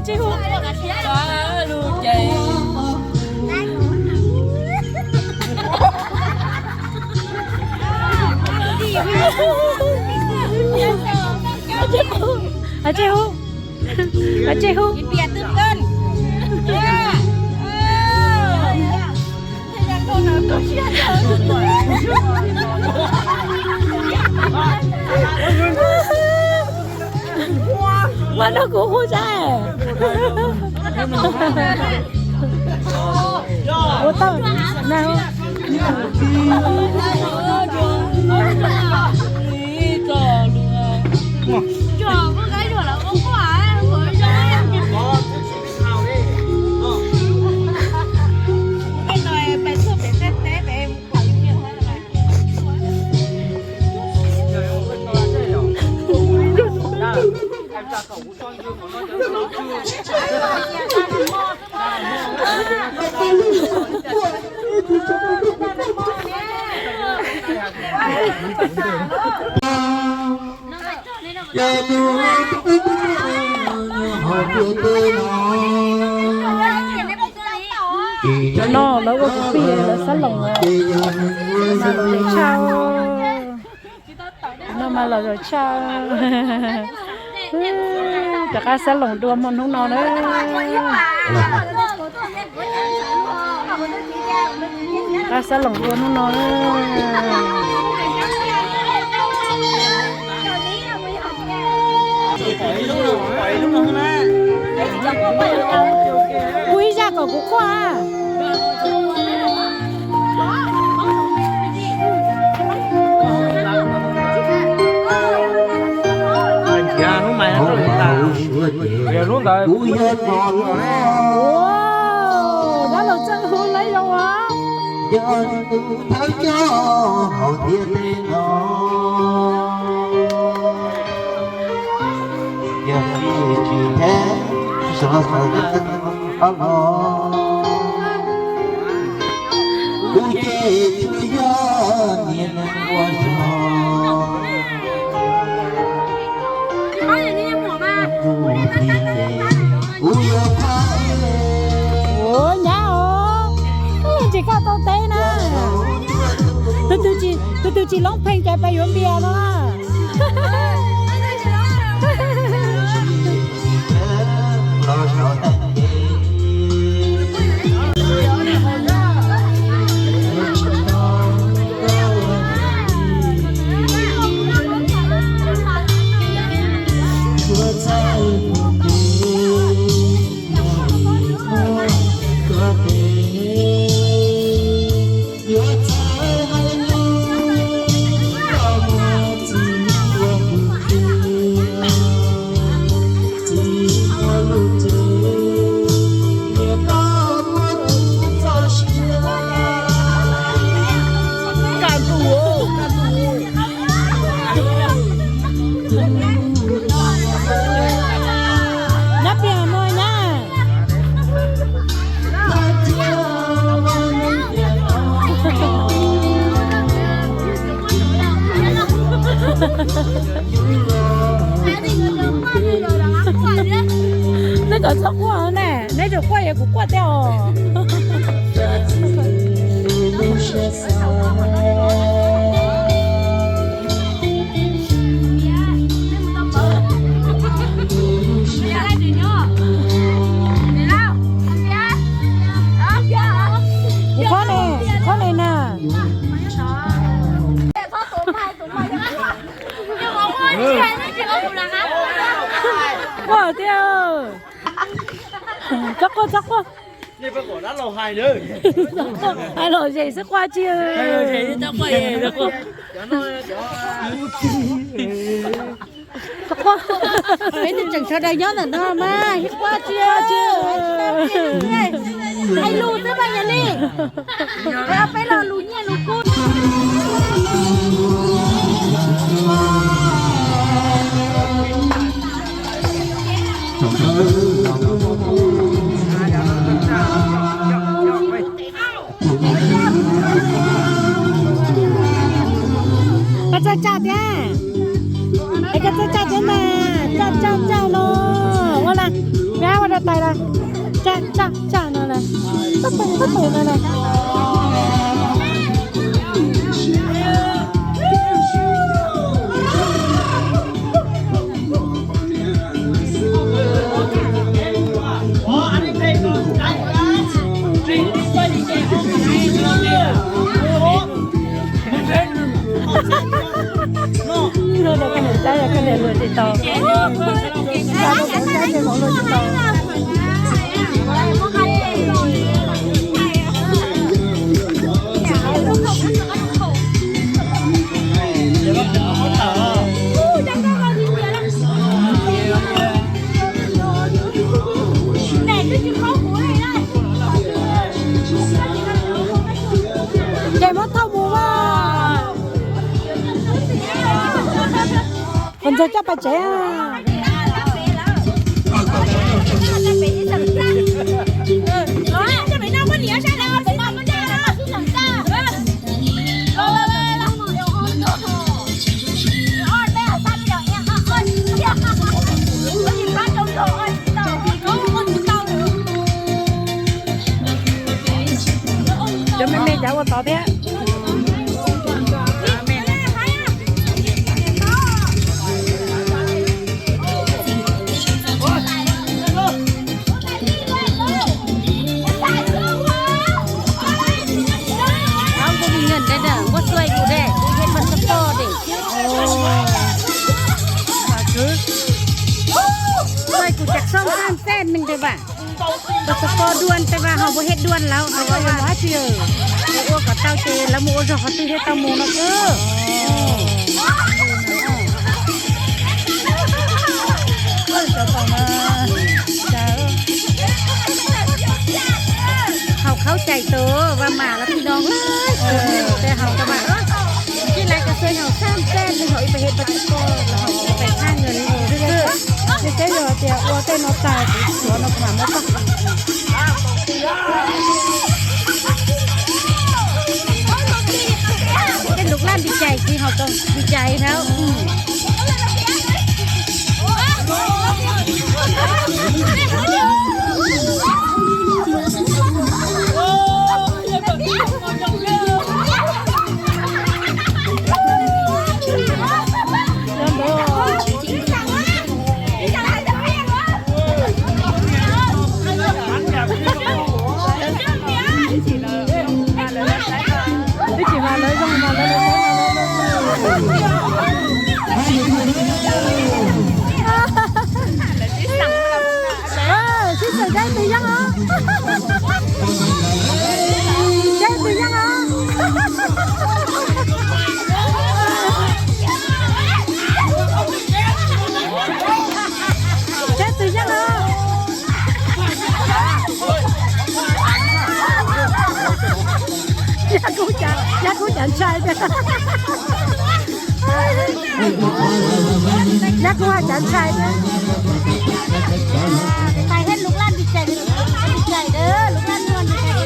Tsej hu. Tsej hu. Tsej hu. Mas no kuv hu sab. Ua tau na. Cov no lawv ua kwv tij lawv xab loos mas lom zem tshaj. No mas lom zem tshaj. Rov qab xab loos dua hmo hnub no na. Rov qab xab loos dua hnub no na. Kuv ib zaj kom kuv quaj. Hnub ntawd dab laug txawj hu lawv zoo os. Yog tus thawj coj hauv ntiaj teb no, yog tsis tsis theb sov xav ob los, kuv ces tsuas yog niag neeg ua zog. Ua nyab os, tsis kaj tau teb na. Tus twg tsis loob pheej cas peb yuav npias no. Nyob pem no nyab. Neb kom txhob quaj ne, neb tseem quaj yog kuv quaj thiab os. Kuv khob ne, kuv khob ne na. Quaj thiab. Txhob quaj, txhob quaj. Hais lom zem xwb, quaj tsis. Txhob quaj. Peb tseem sawv daws nyob ntawm no mas quaj tsis. Hais lus xwb mas yog li. Peb los lus nyiaj lus kub. Koj txawj tsaj thiab. Es koj txawj tsaj thiab mas, tsaj tsaj tsaj no. Ua na, ua rau Tsa, tsa, tsa no na. Tub pem, tub pem no na. Luag rau koj niam saib, koj niam luag tsis tau. Tau rau kuv saib ces kuv luag tsis tau. Ces muab thauj mus a. Qhov ntxawg coj pais tsev. Cov me me cov ua tod thiab. Kuv vim nyeem dej, kuv xuaij kuv dej, kuv yeej mas txog poj dej. Xuaij kuv cam xooj xab xej neeg dej vam. Koj txog poj dua dej vam ho puas hem dua lawm, ho ua dab tsi, ua kom tau ces lawv mus ua zog qhov twg thiaj tau mus no xwb. Haus khaub cais tus vas mas los phi doo, ces haus tau mas, tsis lais koj xuaij haus xab xej neeg ho ib pab hem pab tsis poj los haus ib pab thaj nws li xwb. Ces teb yog tias ua tej no tag kuv suav no kuv mam muab koj. Tej lus laj nti cais tsis haus tau nti cais na. Twb tsis mas lawv zoo mas lawv lawv saib mas lawv lawv. Sib xeem saib tus yeej os. Saib tus yeej os. Saib tus yeej os. Nyab kuj cas, nyab kuj cas ntshai tiag. Nyab kuj hais cas ntshai tiag. Pais thiab lub laj nti cais, lub laj nti cais, lub laj nti cais.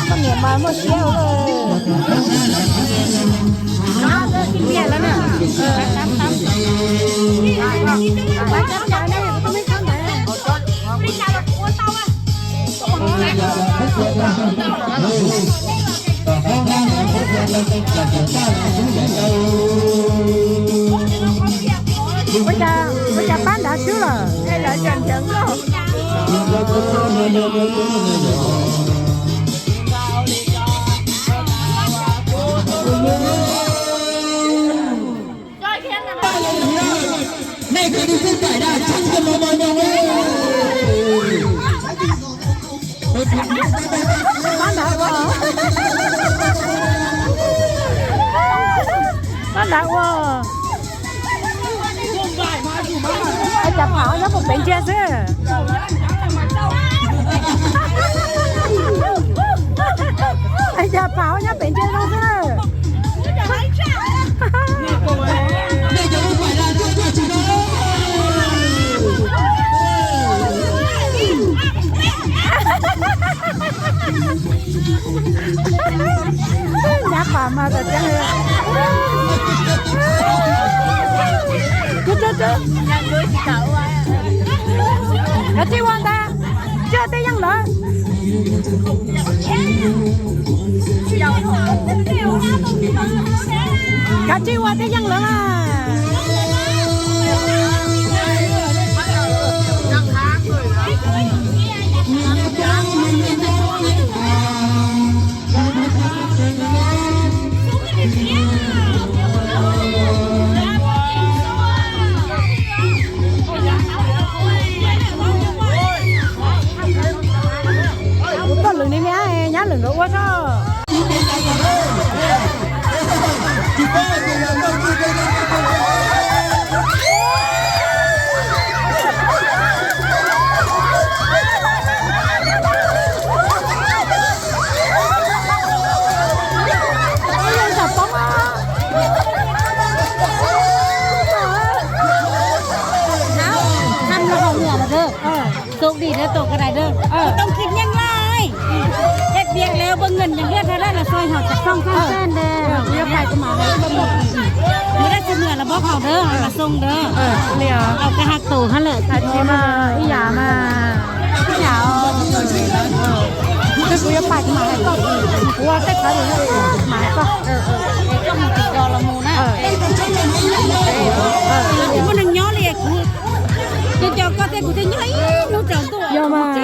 Koj niam mas muaj siab ua luaj. Ua cas, ua cas pab nrad swb lawm? Pab nrad ua, pab nrad ua. Ai cas pham nyob puag pem ntsia xwb. Ai cas pham nyob pem ntsia zoo xwb na. Nyab pas mas tam tseeb. Kav tsij ua ntag, tsis ua tej yeej lawm. Kav tsij ua tej yeej lawm mas. Kuv tuaj lwm ni niam, nyab lwm nkawd ua soj. Tham los hauv lwm lawm. Xúc đi nữa tổ cái này nữa. Không kịp nhắc lại. Hết việcแล้ว เบิกเงินอย่างเดียวเท่านั้นละ ซอยเขาจะต้องข้างเส้นเด้อ Mới đã xin người là bốc họ đó, là xung đó. Ờ, cái hạt tủ hả lệ. Thật chứ mà, ý giả mà. Ý giả. Tôi cũng có phải mà hãy có. Ua tết phải được mà hãy có. Trong một cái giò là mù na. Ờ. Ờ. Có nâng nhó đi, cũng cho có tết cũng thấy nhó ít, nó tròn tua. Yog mas.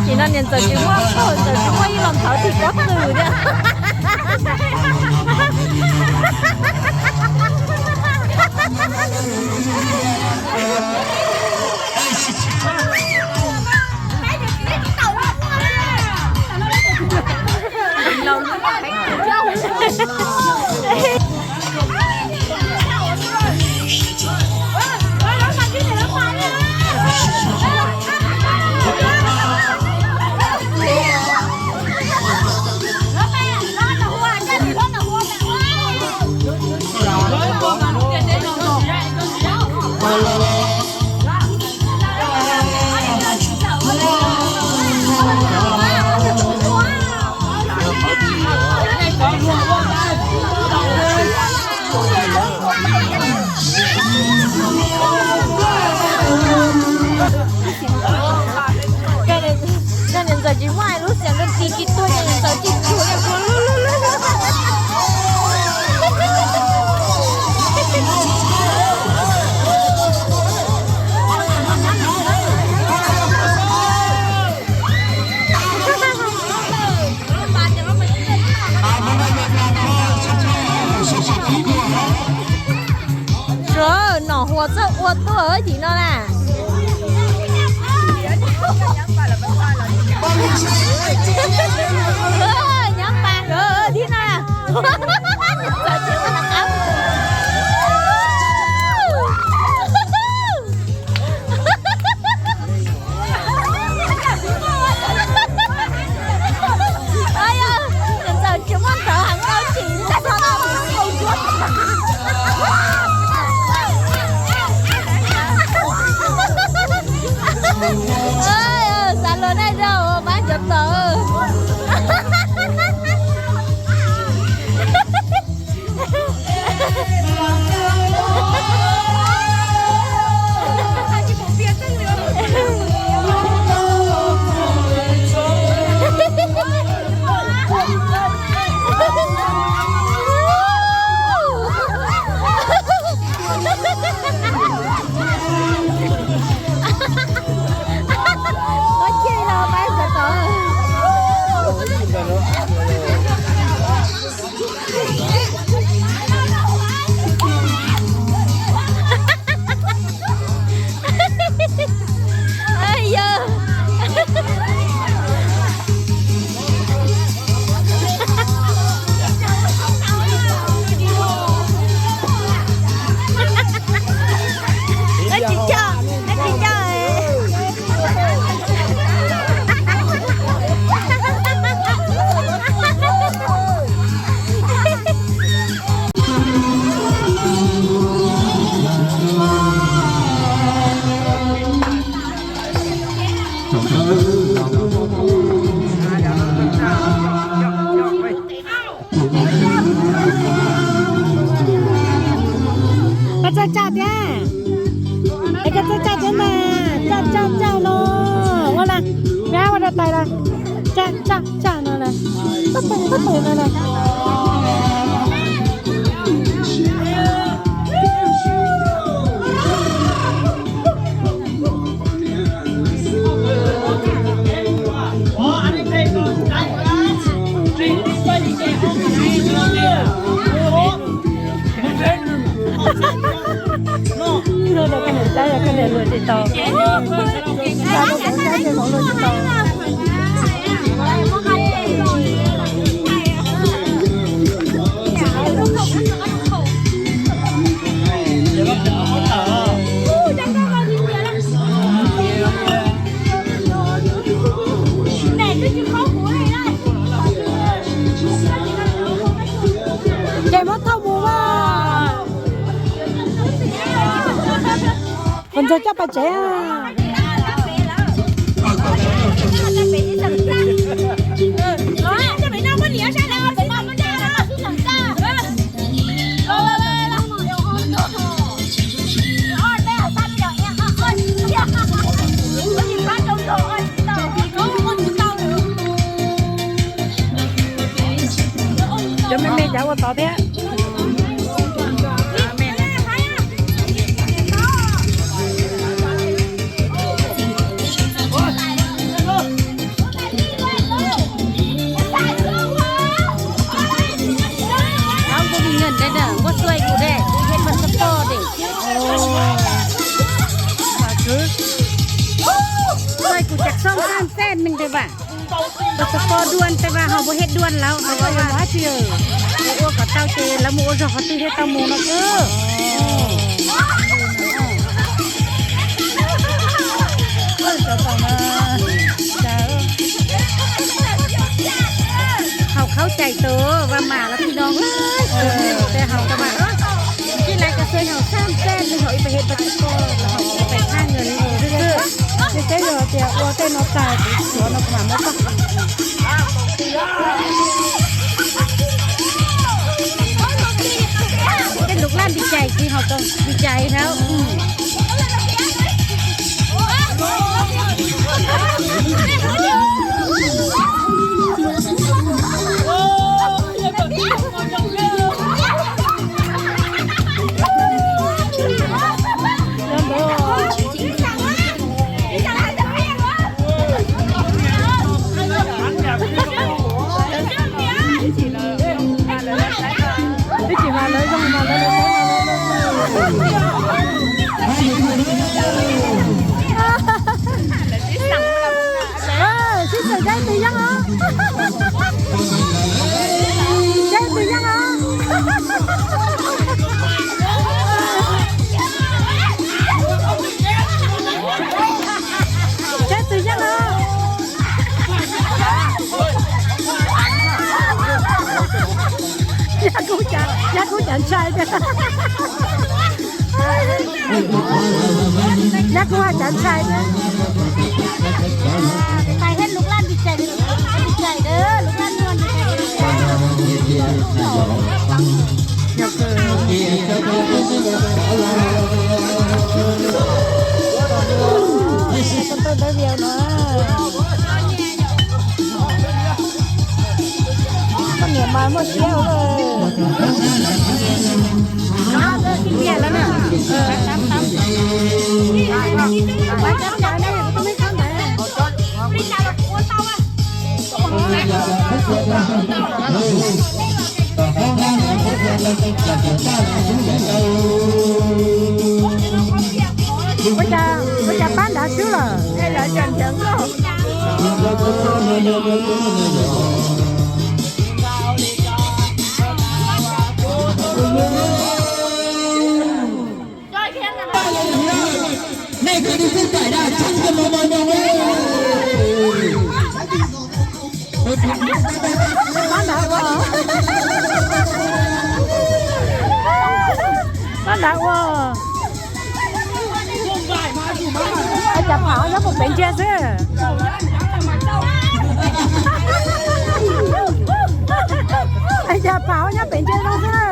Nim no niam ntxawm tsis muaj phauj, ntxawm tsis muaj ib los thawv tim pob tw thiab. Niam ntxawm tsis muaj lub xiam nkaus tsis tuaj, niam ntxawm tsis tshua. Suav, nom huas txawj ua tuaj tim no na. Nyob pas nkawd tim no. Ntxawm tsis muaj ntawv heev, tau tsis tau tau. Koj txawj tsaj thiab? Es koj txawj tsaj thiab mas, tsaj tsaj tsaj no. Ua na, nab ua rau tais lawm. Tsaj tsaj tsaj no na. Pab pem pab pem no na. Ces muab thauj mus as. Pos ntxoog coj pas tsev. Cov me me cas ua tod thiab. Tau kuv vim nyeem dej, kuv xuaij kuv dej, kuv yej pas xas pos dej. Xuaij kuv cas xoj xaj xej neeg dej vas. Pas xas pos dua dej vas ho puas hem dua lawm ho ua dab tsi. Ua kom tau ces lawv mus ua zog qhov twg thiaj tau mus no xwb. Haus khaub cais tus vas mas los phi no, ces haus tas mas, ib lais kas xwb haus xaj xej neeg haus ib pas hem pas xas pos los haus ib pas thaj nws li. Ces teb yog tias ua tej no tas kuv suav no kuv mam muab koj. Tej lus laj vis cais tsis haus vis cais na. Ib chim mas lawv zoo mas lawv lawv saib no. Sib txawm saib tus yeej os. Saib tus yeej os. Saib tus yeej os. Nyab kuj cas ntshai tiag. Nyab kuj hais cas ntshai thiab. Tais thiab lub laj vis cais, vis cais, lub laj nuaj. Ntawm viau no, poj niam mas muaj siab. Ua cas pab nrad xwb lawm? Pab nrad ua. Cas phav Nyob puag pem ntsia xwb. Cas pam nyob pem ntsia zoo xwb na.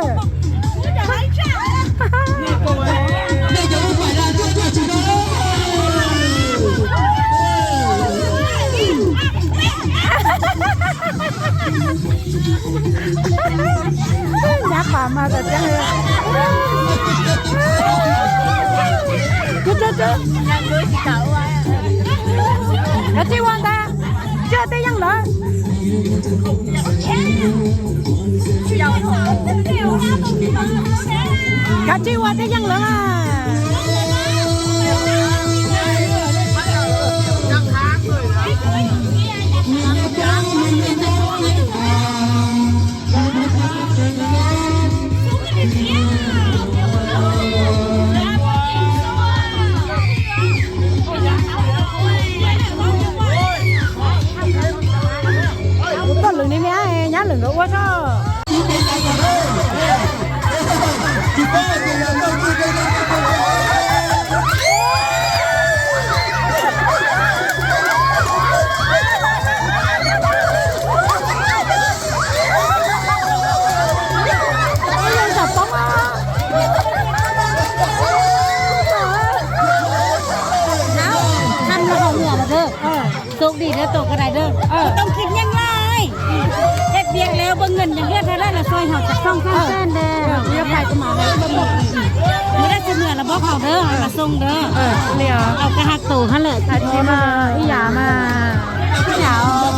Nyab pam mas tam tiab. Kav tsij ua ntag, tshuav tej yeej lawm. Kav tsij ua tej yeej lawm mas. Koj lwm ni me nyab lwm nkawd ua tso. Thăm là họ ngửa vào dơ. Ờ. Tụt đi nữa, tụt cái này dơ. Ờ. Không kịp nhanh lại. Hết việc leo bưng ngần chẳng biết thế đó là soi họ chắc không sao. Ờ. Ờ, tôi phải cái mã này. Người ta xin ngửa là bóp hậu dơ, hoặc là sung dơ. Ờ, nè. Ờ, cái hạt tủ hả lệ? Hạt gì mà, ý giả mà. Ý giả. Ờ.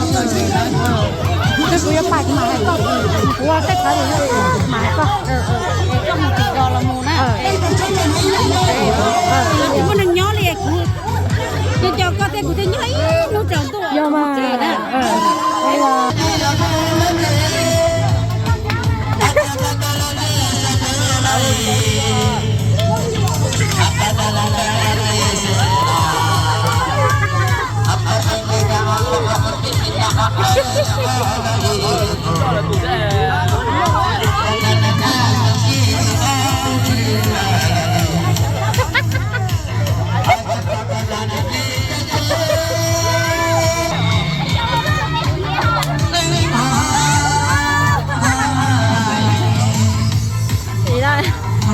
Tôi, tôi phải cái mã này con. Ua tết phải rồi, mã này con. Ờ, ờ. Trong một tỷ đô la mua nè. Ờ. Ờ. Tôi muốn nâng nhó đi, cũng Cov cov koj thiab kuv thiaj nyob ib hnub tsaus ntuj. Yog mas.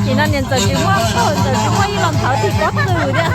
Nim no niam ntxawm tsis muaj phauj, ntxawm tsis muaj ib los thov tim pob kws thiab.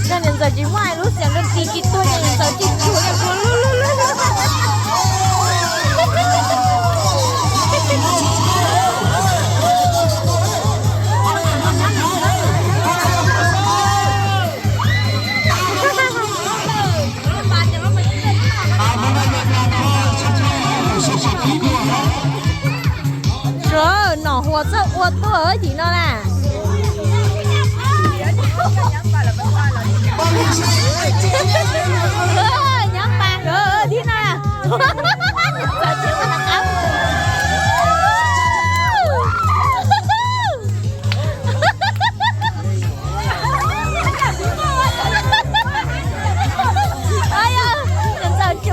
Niam ntxawm tsis muaj lub xiam rau ti kis tuaj, niam ntxawm tsis tshua. Suav, nom huas txawj ua tuaj yim no na. Nyob pas dib no. Ntxawm tsis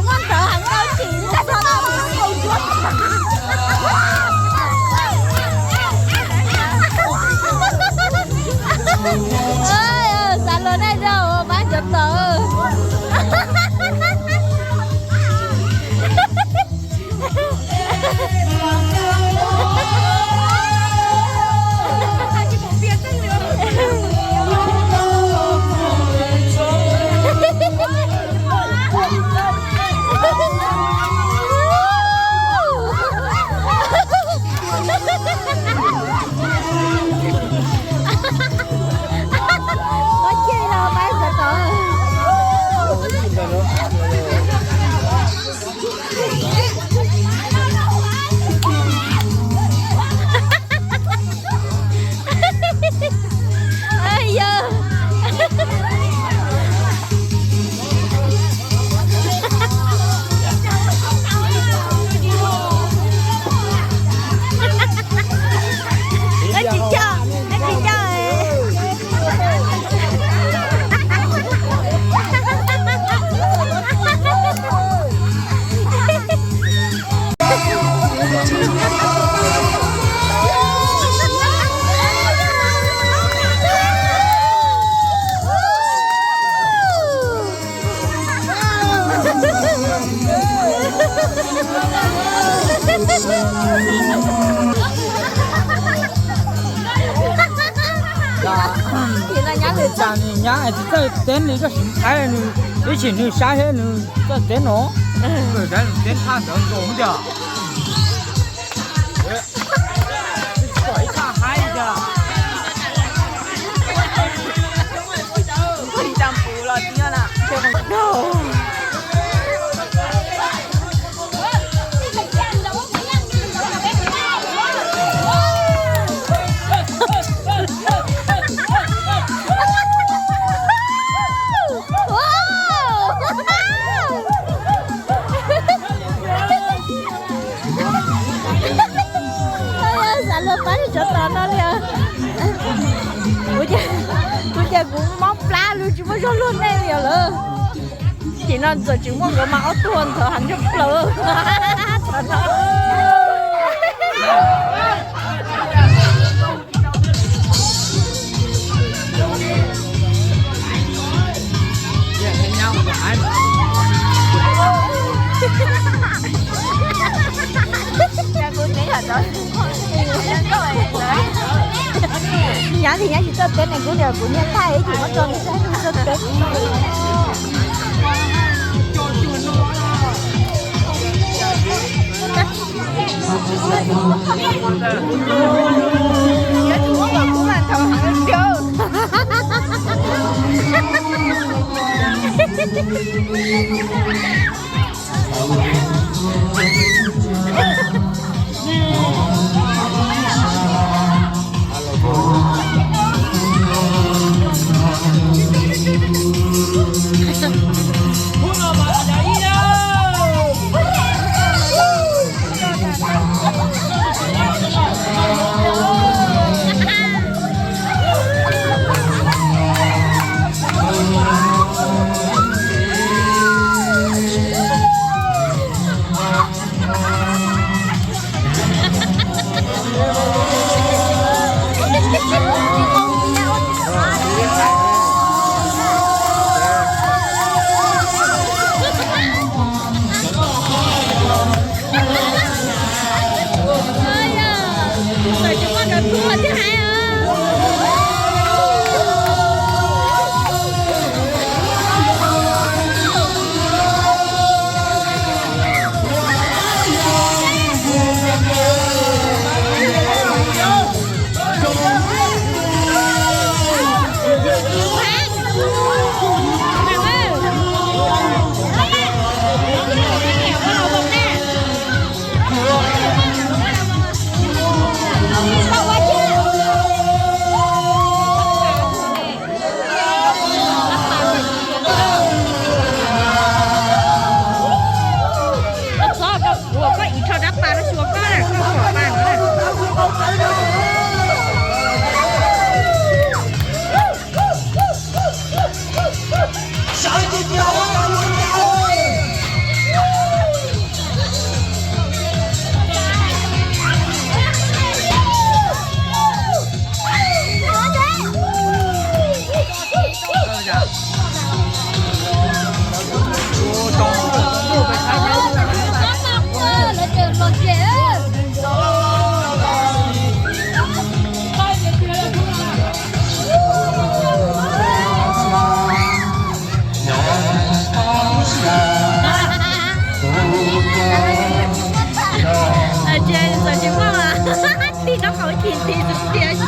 muaj ntawv heev, tau tsis tau txog no. Xav luag dai zog pab cov tawv. Ces no nyab nws cas nws nyab tsis txawj teb nws, koj sim qhaib nws, ib sim nws saib thiab nws txawj teb no. Nws teb thaj ntawd nkaus tiag. Ib thaj haib tiag. Xav luag pab tsov tom no li. Kuv ces kuv mob plab lug tsis muaj zog luag nej li os lawm. Tim no txawm tsis muaj nkawd mas ob tug ntawd heev tshaj plaws. Nyab li nyab tsis txawj teb ne, kuv tias kuv niag thaij ib tsis muab tso nws saib nws txawj teb. Koj txhob ua koj ib rho dab pas no xyuas koj na, koj pom pas no na. Tsis muaj mas, ti rau qhov chim ti tias.